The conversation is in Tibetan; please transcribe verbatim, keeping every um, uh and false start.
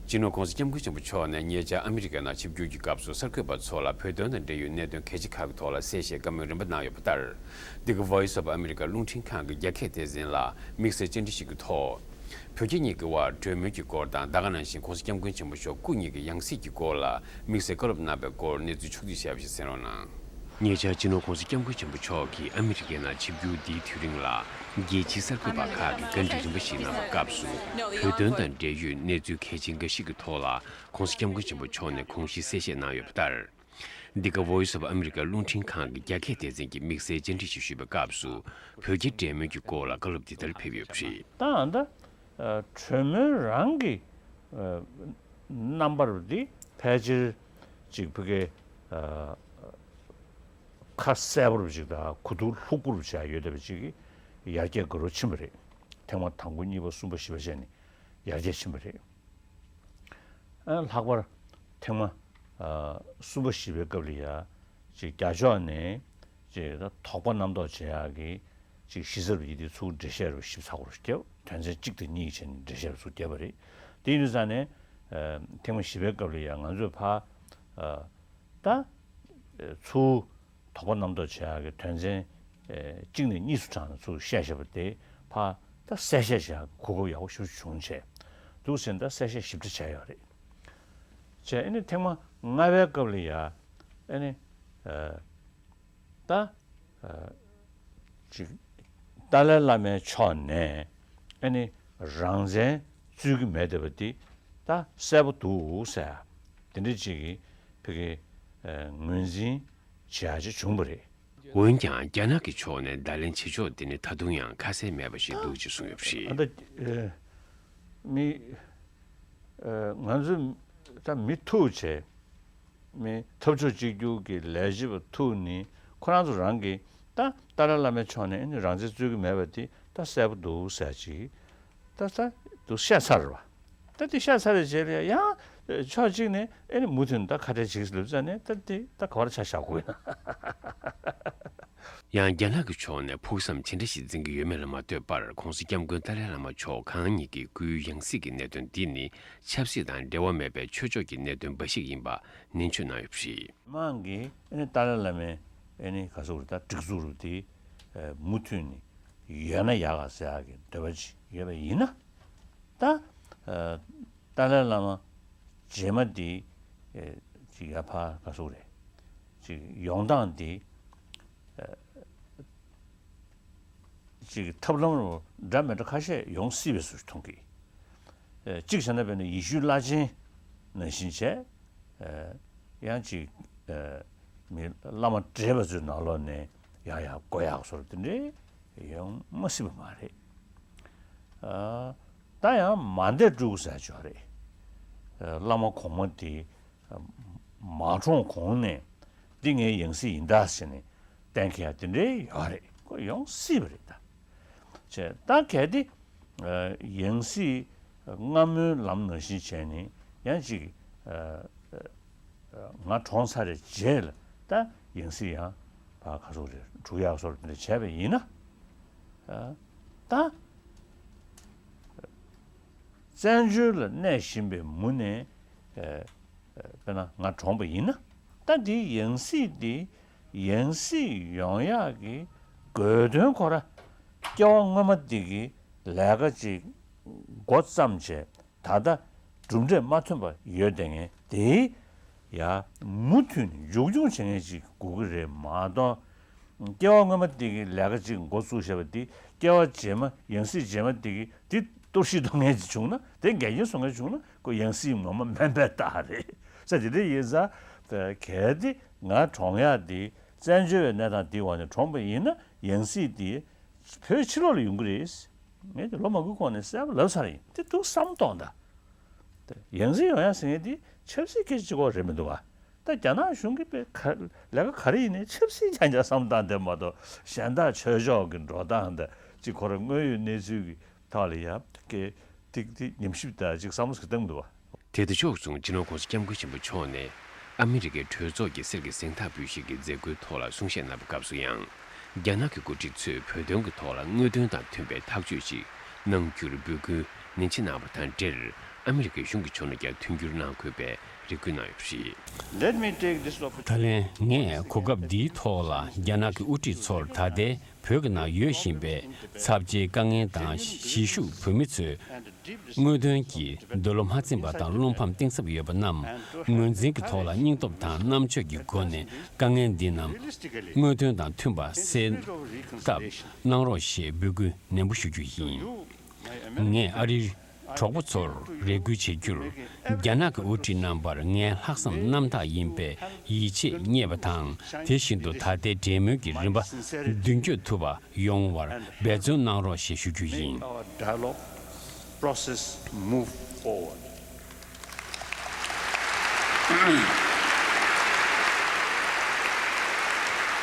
སྤྱི་ནོར་༸གོང་ས་༸སྐྱབས་མགོན་ཆེན་པོ་མཆོག་ནས་ཉེ་ཆར་ཨ་མི་རི་ཀའི་ནང་ཆིབས་བསྒྱུར་གྱི་སྐབས་སུ་གསར་འགོད་པ་ཚོ་ལ་བོད་དོན་དང་འབྲེལ་ཡོད་གནད་དོན་གལ་ཆེ་ཁག་གི་ཐོག་ལ་གསལ་བཤད་བཀའ་མོལ་རིམ་པ་གནང་ཡོད་པ་ལྟར། འདི་ག་Voice of America རླུང་འཕྲིན་ཁང་གི་རྒྱ་སྐད་སྡེ་ཚན་ལ་དམིགས་བསལ་བཅར་འདྲི་ཞིག་གི་ཐོག་བོད་རྒྱ་གཉིས་ཀྱི་དབར་གྲོས་མོལ་གྱི་སྐོར་དང་། ད་ག་ནང་བཞིན་༸གོང་ས་༸སྐྱབས་མགོན་ཆེན་པོ་མཆོག་སྐུ་ཉིད་ཀྱི་ཡང་སྲིད་ཀྱི་སྐོར་ལ་དམིགས་བསལ་བཀའ་སློབ་གནང་བའི་སྐོར་གནས་ཚུལ་ཕྱོགས་བསྡུས་བྱས་པ་ཞིག་གསན་རོགས་གནང་། ཉེ་ཆར་སྤྱི་ནོར་༸གོང་ས་༸སྐྱབས་མགོན་ཆེན་པོ་མཆོག་གིས་ཨ་མི་རི་ཀའི་ནང་ཆིབས་བསྒྱུར་འདིའི་དུས་རིང་ལ། རྒྱལ་སྤྱིའི་གསར་འགོད་པ་ཁག་གིས་བཀའ་འདྲི་རིམ་པ་ཞིག་གནང་བའི་སྐབས་སུ། བོད་དོན་དང་འབྲེལ་ཡོད་གནས་ཚུལ་གལ་ཆེན་འགའ་ཞིག་གི་ཐོག་ལ་༸གོང་ས་༸སྐྱབས་མགོན་ཆེན་པོ་མཆོག་ནས་དགོངས་གཞི་གསལ་བཤད་གནང་ཡོད་པ་ལྟར། འདི་ག་Voice of America རླུང་འཕྲིན་ཁང་གི་རྒྱ་སྐད་སྡེ་ཚན་གྱིས་དམིགས་བསལ་བཅར་འདྲི་ཞིག་ཞུས་པའི་སྐབས་སུ། བོད་རྒྱའི་འབྲེལ་མོལ་གྱི་སྐོར་ལ་བཀའ་སློབ་འདི་ལྟར་ཕེབས་ཡོད་པ་རེད། ད་ཨ་ད་གྲོས་མོལ་རང་གི་རྣམ་པར་འདི་ཕལ་ཆེར་ཅིག་ཕ་གི་ཁ་གསལ་པོ་རུ་ཅིག་དང་གོ་བསྡུར་ལྷུག་པོ་རུ་བྱས་ཡོད་བསྡད་པ་ཅིག་གིས་ཡར་རྒྱས་འགྲོ་རུ་ཕྱིན་པ་རེད། ཐེངས་མ་དང་པོ་གཉིས་པ་གསུམ་པ་བཞི་པ་བྱས་ནས་ཡར་རྒྱས་ཕྱིན་པ་རེད། ཨ་ལྷག་པར་ཐེངས་མ་ཨ་གསུམ་པ་བཞི་པའི་སྐབས་ལ་ཡ་ཅིག་རྒྱ་ཕྱོགས་ནས་ཅིག་ད་དོགས་པ་རྣམ་རྟོག་བྱེད་ཡག་གི་ཅིག་གཞི་རྩར་ཡིད་དེ་ཚུར་འགྲེལ་བཤད་རུ་ཞིབ་ཚགས་པོ་རུ་བརྒྱབ། དོན་ཚན་གཅིག་དང་གཉིས་བྱས་ནས་འགྲེལ་བཤད་རུ་ཚུར་བརྒྱབ་པ་རེད། དེ་ཡིན་དུས་ཙང་ནས་ཨ་ཐེངས་མ་བཞི་པའི་སྐབས་ལ་ཡ་ང་ཚོས་ཕ་ཨ་ད་ཚུར་དོགས་པ་རྣམ་རྟོག་བྱེད་ཡག་གི་དོན་ཚན་ཨེ་གཅིག་ནས་གཉིས་སུ་དྲངས་ནས་ཚུར་བཤད་བཞག་པ་དེ་ཕར་ད་གསལ་བཤད་བྱེད་ཡག་གོ་སྐབས་ཡག་པོ་ཞེ་པོ་ཅིག་བྱུང་བྱས་འདུག་ཟེར་ནས་ད་གསལ་བཤད་ཞིབ་ཕྲ་བྱས་ཡོད་རེད། བྱས་ཨ་ནི་ཐེངས་མ་ལྔ་པའི་སྐབས་ལ་ཡ་ཨ་ནི་ཨེ་ད་ཨེ་ཅིག་ཏཱ་ལའི་བླ་མའི་ཕྱོགས་ནས་ཨ་ནི་རང་བཙན་རྩོད་ཀྱི་མེད་བསྡད་པ་འདི་ད་གསལ་པོ་འདུག་ཟེར་དེ་འདྲ་ཅིག་གི་ཕ་གི་ཨེ་ངོས་འཛིན་བྱེད་ཡག་ཅིག་བྱུང་བ་རེད། འོན་ཀྱང་རྒྱ་ནག་གི་ཕྱོགས་ནས་བརྡ་ལན་བྱེད་ཕྱོགས་དེ་ནི་ད་དུང་ཡང་ཁ་གསལ་མེད་པ་ཞིག་འདུག་ཅེས་གསུངས་ཡོད་པ་རེད། ཨ་ད་ཨེ་མི་ཨེ་ང་ཚོ་ད་མི་ཐུག་བྱས་མི་འཐབ་ཕྱོགས་གཅིག་གྱུར་གྱི་ལས་བྱེད་པ་ཐུག་ནི་ཁོ་རང་ཚོ་རང་གི་ད་ཏཱ་ལའི་བླ་མའི་ཕྱོགས་ནས་ཨ་ནི་རང་བཙན་རྩོད་ཀྱི་མེད་པ་དེ་ད་གསལ་པོ་འདུག་ཟེར་ཅིག་ད་ད་དུ་བཤད་ཚར་བ། ད་དེ་བཤད་ཚར་བའི་རྗེས་ལ་ཡང་ཕྱོགས་གཅིག་ནས་ཨེ་ནི་མུ་མཐུད་ནས་ད་ཁ་བྲལ་བྱེད་ཀྱི་ལབ་ཙང་ནས་ད་དེ་ད་ག་བར་ཆ་བཞག་དགོས་ན། ཡང་རྒྱ་ནག་གི་ཕྱོགས་ནས་ཕུགས་བསམ་ཇི་འདྲ་ཞིག་འཛིན་གྱི་ཡོད་མེད་ལ་མ་ལྟོས་པར་༸གོང་ས་༸སྐྱབས་མགོན་ཏཱ་ལའི་བླ་མ་མཆོག་གང་ཉིད་ཀྱི་སྐུའི་ཡང་སྲིད་ཀྱི་གནད་དོན་འདི་ནི་ཆབ་སྲིད་དང་འབྲེལ་བ་མེད་པའི་ཆོས་ཕྱོགས་ཀྱི་གནད་དོན་འབའ་ཞིག་ཡིན་པ་ནན་བརྗོད་གནང་ཡོད་པ་རེད། མི་མང་གིས་ཨེ་ནི་ཏཱ་ལའི་བླ་མའི་ཨེ་ནི་ག་ཟེར་དགོས་རེད་ད་སྒྲིག་འཛུགས་རུ་དེ་མུ་མཐུད་ནས་ཡོད་ན་ཡག་ག་ཟེར་ཡག་གི་འདོད་པ་ཅིག་ཡོད་པ་ཡིན་ན། ད་ཨ་ཏཱ་ལའི་བླ་མ་རྗེས་མ་འདི་ཨེ་ཅིག་ཡར་ཕར་ག་ཟེར་དགོས་རེད། ཅིག་ཡོང་སྟངས་འདི་ཨེ་ཅིག་ཐབས་ལམ་རུ་འདྲ་མི་འདྲ་ཁ་ཤས་ཡོང་སྲིད་པའི་བཟོ་ཞིག་མཐོང་གི། ཨེ་གཅིག་བྱས་ན་དཔེར་ན་ཡེ་ཤུའི་བླ་ཆེན་ནང་བཞིན་བྱས། ཨེ་ཡང་ཅིག་ཨེ་མི་བླ་མ་བགྲེས་པ་ཚོའི་ནང་ལོགས་ནས་ཡང་ཡང་སྒོ་ཡག་བཟོ་འདྲ་དེ་འདྲའི་ཡོང་མ་སྲིད་པ་མ་རེད། ཨ་ད་ཡང་མ་འདས་འགྲུབ་ཟེར་ཅིག་ཡོད་རེད། ཨ་བླ་མ་གོང་མ་དེ་མ་གྲོངས་གོང་ནས་འདི་ངའི་ཡང་སྲིད་ཡིན་ད་ཟེར་ནས་གཏན་འཁེལ་ཡག་དེ་འདྲའི་ཡོད་རེད། ཁོ་ཡོང་སྲིད་པ་རེད་ད། བྱས་ད་གལ་ཏེ་ཨ་ཡང་སྲིད་སྔ་མོའི་ལམ་ནང་བཞིན་བྱས་ནས་ཡང་ཅིག་ཨ་ང་གྲོངས་ཚར་རྗེས་ལ་ད་ཡང་སྲིད་ཡང་ཕར་ག་ཟེར་དགོས་རེད་འགྲུབ་ཡག་བཟོ་འདྲ་བྱས་པ་ཡིན་ན། ད་བཙན་བྱོལ་ལ་གནས་བཞིན་པའི་མུ་ནས་དཔེར་ན་ང་གྲོངས་པ་ཡིན་ན་ད་འདིའི་ཡང་སྲིད་འདི་ཡང་སྲིད་ཡོང་ཡག་གི་དགོས་དོན་ཁོ་ར་སྐྱེ་བ་སྔོན་མ་འདི་གི་ལས་ཀ་ཅིག་འགོ་བརྩམས་བྱས། ད་ལྟ་གྲུབ་འབྲས་མ་ཐོན་པ་ཡོད་བསྡད་མཁན་དེ་ཡ་མུ་མཐུད་ནས་མཇུག་སྐྱོང་བྱེད་མཁན་ཅིག་དགོས་ཀྱི་རེད་མ་གཏོགས། སྐྱེ་བ་སྔོན་མ་དེ་གི་ལས་ཀ་ཅིག་འགོ་བཙུགས་བཞག་པ་དེ་སྐྱེ་བ་རྗེས་མ་ཡང་སྲིད་རྗེས་མ་དེ་གི་དེ་གཏོར་བཤིག་གཏོང་མཁན་ཅིག་བྱུང་ན་དེ་འགལ་རྐྱེན་བཟོ་མཁན་བྱུང་ན་ཁོ་ཡང་སྲིད་ངོ་མ་མིན་པའི་རྟགས་རེད། ས་དེ་འདྲ་ཡིན་ཙང་གལ་ཏེ་ང་གྲོངས་ཡག་དེ་བཙན་བྱོལ་བའི་གནས་སྟངས་དེའི་འོག་ནས་གྲོངས་པ་ཡིན་ན་ཡང་སྲིད་དེ་བོད་ཕྱི་ལོགས་ལ་ཡོང་གི་རེད། ངས་ཀྱི་ལོ་མང་པོའི་གོང་ནས་གསལ་པོ་ལབ་ཚར་ཡིན། དེ་ཐུགས་བསམ་གཏོང་དང་། ཡང་སྲིད་ཡོང་ཡ་ཟེར་མཁན་དེ་ཆབ་སྲིད་སྐད་ཆ་གཅིག་པོ་རེད་མི་འདུག་ག་ད་རྒྱ་ནག་གཞུང་གི་པའི་ག་ལས་ཀ་ག་རེ་ཡིན་ནའི་ཆབ་སྲིད་རྐྱང་རྐྱང་བསམ་བློ་བཏང་བསྡད་མ་གཏོགས་གཞན་དག་ཆོས་ཕྱོགས་ཀྱི་འགྲོ་སྟངས་དང་ཅིག་ཁོ་རང་དངོས་ཡོད་གནས་ཚུལ་གྱི་ཐོག་ལ་ཡ་ཀྱི་ཏིག་ཏིག་ཉམས་ཞིབ་དང་ཅིག་བསམ་བློ་ཟིག་བཏང་མི་འདུག་ག་དེ་དང་ཕྱོགས་མཚུངས་སྤྱི་ནོར་༸གོང་ས་༸སྐྱབས་མགོན་ཆེན་པོ་མཆོག་ནས་ཨ་མི་རི་ཀའི་གྲོས་ཚོགས་ཀྱི་གསེར་གྱི་གཟེངས་རྟགས་འབུལ་བཞེས་ཀྱི་མཛད་སྒོའི་ཐོག་ལ་གསུང་བཤད་གནང་བའི་སྐབས་སུ་ཡང་། རྒྱ་ནག་གི་འགོ་ཁྲིད་ཚོས་བོད་དོན་གྱི་ཐོག་ལ་དངོས་དོན་དང་མཐུན་པའི་ཐག་གཅོད་ཅིག་གནང་རྒྱུར་འབོད་སྐུལ་ནན་ཆེ་གནང་བ་དང་འབྲེལ། ཨ་མི་རི་ཀའི་གཞུང་གི་ཕྱོགས་ནས་ཀྱང་མཐུན་འགྱུར་གནང་དགོས་པའི་རེ་སྐུལ་གནང་ཡོད་པ་རེད། Let me take this opportunity. ད་ལན་ངས་གོ་སྐབས་འདིའི་ཐོག་ལ་རྒྱ་ནག་གི་དབུ་ཁྲིད་ཚོར་ད་ལྟའི་བོད་ཀྱི་ནང་ཡོད་བཞིན་པའི་ཚབས་ཆེའི་དཀའ་ངལ་དང་གཞིས་བཞུགས་བོད་མི་ཚོས་དངོས་དོན་གྱི་འདོད་བློ་མ་ཚིམ་པ་དང་བློ་ཕམ་གཏིང་ཟབ་ཡོད་པ་རྣམས་ངོས་འཛིན་གྱི་ཐོག་ལ་སྙིང་སྟོབས་དང་རྣམ་དཔྱོད་ཀྱི་སྒོ་ནས་དཀའ་ངལ་འདི་རྣམས་དངོས་དོན་དང་མཐུན་པ་སེལ་ཐབས་གནང་རོགས་ཞེས་འབོད་སྐུལ་ནན་པོ་ཞུ་རྒྱུ་ཡིན། ངས་ཨ་རིའི་གྲོགས་པོ་ཚོར་རེ་སྐུལ་བྱེད་རྒྱུར། རྒྱ་ནག་གི་དབུ་ཁྲིད་རྣམ་པར་ངའི་ལྷག་བསམ་རྣམ་དག་ཡིན་པའི་ཡིད་ཆེས་རྙེད་པ་དང་། དེ་བཞིན་དུ་ད་ལྟའི་འབྲེལ་མོལ་གྱི་རིམ་པ་མདུན་སྐྱོད་ཐུབ་པ་ཡོང་བར་འབད་བརྩོན་གནང་རོགས་ཞེས་ཞུ་རྒྱུ་ཡིན། Our dialogue process move forward.